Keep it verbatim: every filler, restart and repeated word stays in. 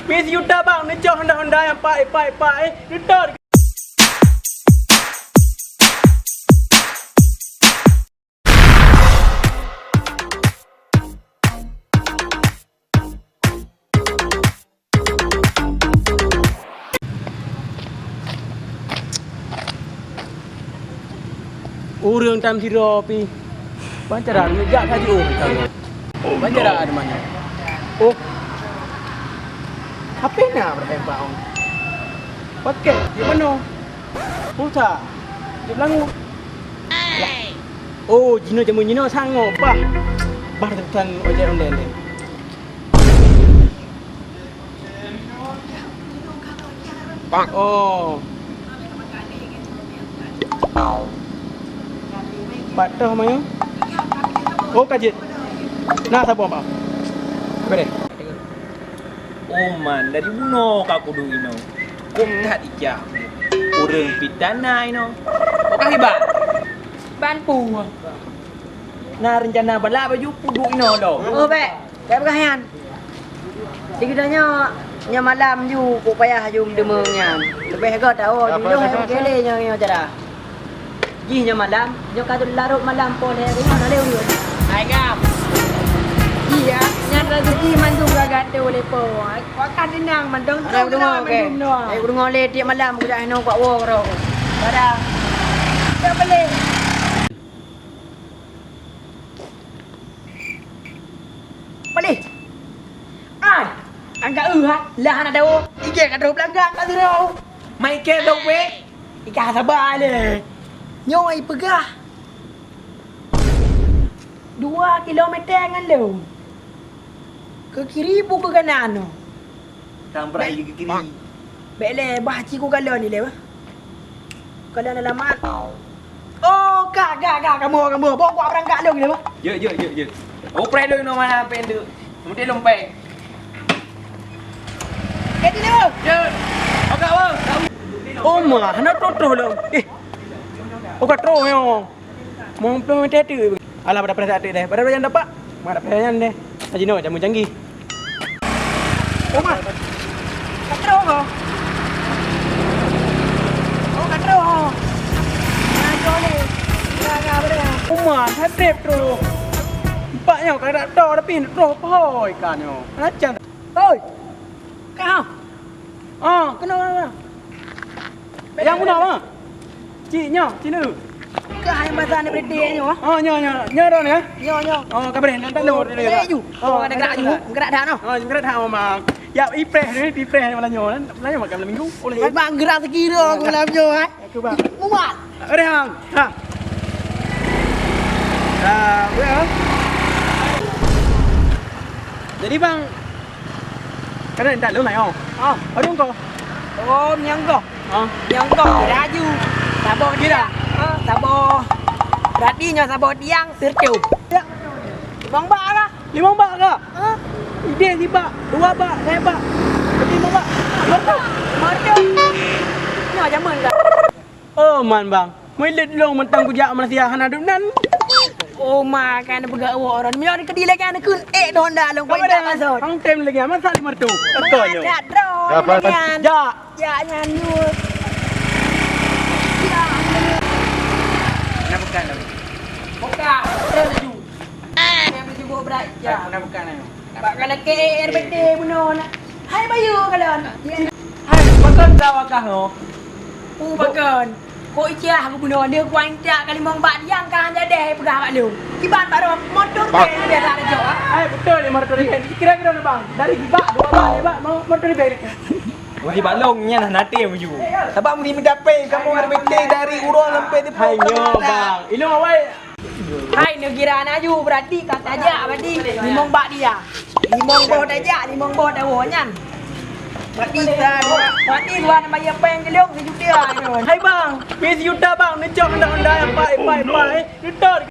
Pih sijuta bang, neucok honda-honda nyang paih, paih, paih, eh, neutot. Ureueng tam sidroe pih. Ban cara neujak ka jiôh ka. Ban cara teuma nyoe. Oh. H P na beureutempang. Paket di manoe. Pulsa di beulangöng. Oh, jinoe jameun jinoe sangoe bah. Bah teukan ojek online. Oh. Pat toh mayu? Oh, ka jeuet. Na saboh bah. Bereh. Oh man, dari bunoe ka kuduek inoe. Kok that icah. Ureueng pih tan na inoe. Kok ka hibat? Ban puih. Na reuncana balak baju kuduek inoe lom. Oh, bèk. Bèk peugah nyan. Di geutanyoe, nyoe malam ju, kok payah ju meudeumeung nyan. Leubeh göt tawoe, di lôn hai keu lé nyoe, nyoe cara. Jih nyoe malam, nyoe ka larot malam poh lhèe nyoe na lé ureueng. Hai ngam. Iya, nyan rezeki mandum ka gata lé Po. Wak ka teunang mandum. Ada tu deungoe, oke. Mandum doang. Eh, deungoe lé tiep malam kujak hinoe kuwoe keudroe. Dadah. Dak beli. Palih. Ai, angkat eu ha, lah hana dawa. Ijeh ka troh beulanggang ka sidroe. Mai kèe dong weh. Ika saba lé. Nyoe ipeugah dua kilometer ngon lôn. Keu kiri bu keu kanan nyoe. Tambra lagi kiri. Bèk lé, bah ci kukalon ilèe bah. Kalon alamat. Oh, ka, ka, ka, kamoe, kamoe. Bawa kuat beurangkat lôn ilèe bah. Jeuet, jeuet, jeuet, jeuet. Oprek lôn inoe mana pèng tu. Meuti lôn pèng. Kèe ti lôn. Jeuet. Agak bah. Oh, ma, hana troh-troh lôn. Eh. Oh, ka troh nyoe. Mueng plueng watèe teuk. Alah, pada preh saat teuk deh. Pada preh nyan dapat. Pada preh nyan deh. Haji Noh, jameun canggih. Oh, ma. Ka troh ko. Oh, ka troh ko. Nah, joleh. Nah, nah, pada. Oh, ma, ka trép troh. Empat nyoe ka dak troh, tapi troh pahoi ka nyoe. Macam. Oi. Ka. Ah. Kena, kena, kena. Nyang meunan, ah. Cik, nyoe, cina. Kah yang bahasa ni berhenti nyoe, ah? Oh, nyoe, nyoe. Nyoe dah ni, ah? Nyoe, nyoe. Oh, ka bereh, nanti lu. Oh, ada gerak ju. Oh, ada gerak ju. Gerak dah, noh. Oh, gerak dah, Mang. Ya, ipreh ni, ipreh ni malam nyoe. Malam nyoe makan malam minggu. Boleh, kan? Eh, Bang, gerak sekira aku malam nyoe, eh. Aku, Bang. Muat. Ada, Bang. Ha. Dah, ya. Jadi, Bang, Keuneuk that lôn nyoe. Ah, padum ko? Oh, nyang goh. Ah. Nyang goh laju. Saboh tiang. Ah, saboh. Berarti nyoe saboh tiang sireutoh. Ya. Limong bak kah? Limong bak kah? Ah. Ideh sibak, dua bak, lhèe bak. Berarti limong bak. Merdu. Merdu. Nyoe jameun kah? Oh, man, Bang. Mulet lôn mantong kujak Malaysia hana duek nan. Oh, ma, kan peugah awak orang. Meunyoe keudilèe kan keun ék don dah lôn. Kau dah masuk. Hang tem lagi, masa lima ratus? Kau nyoe. Ada droe. Apa? Nyan. Jak. Jak nyan nyoe. Jak nyoe. Kenapa kan? Buka. Terus laju. Yang laju bawa berat. Ya. Kenapa kan? Bak ka lakèe R B T bunoe na. Hai bayeue kalon. Hai, pakon ka wakah nyoe? Pu pakon. Kok icah aku bunoe, dia kuan intak ka limong bak diang ka hana deh peugah bak lôn. Kiban bak motor pèng biasa ada jawab. Hai, beutôi lima ratus ribèe. Kira-kira na, Bang. Dari bak, dua bak, lima bak, mo-, motor ribèe. Uji balong nyan hana tem uju. Sabab meusti meucapai kamoe R B T dari uroe sampai di. Hai nyoe, Bang. Ilôn awai. Hai, neugira na ju, berarti ka tajak, berarti limong bak dia. Limong boh tajak, limong boh tawoe nyan. Berarti sa-, berarti dua nama ya pèng keu lôn sejuta nyoe. Hai bang, pih sejuta bang, neucok honda-honda nyang paih, paih, paih. Neutot.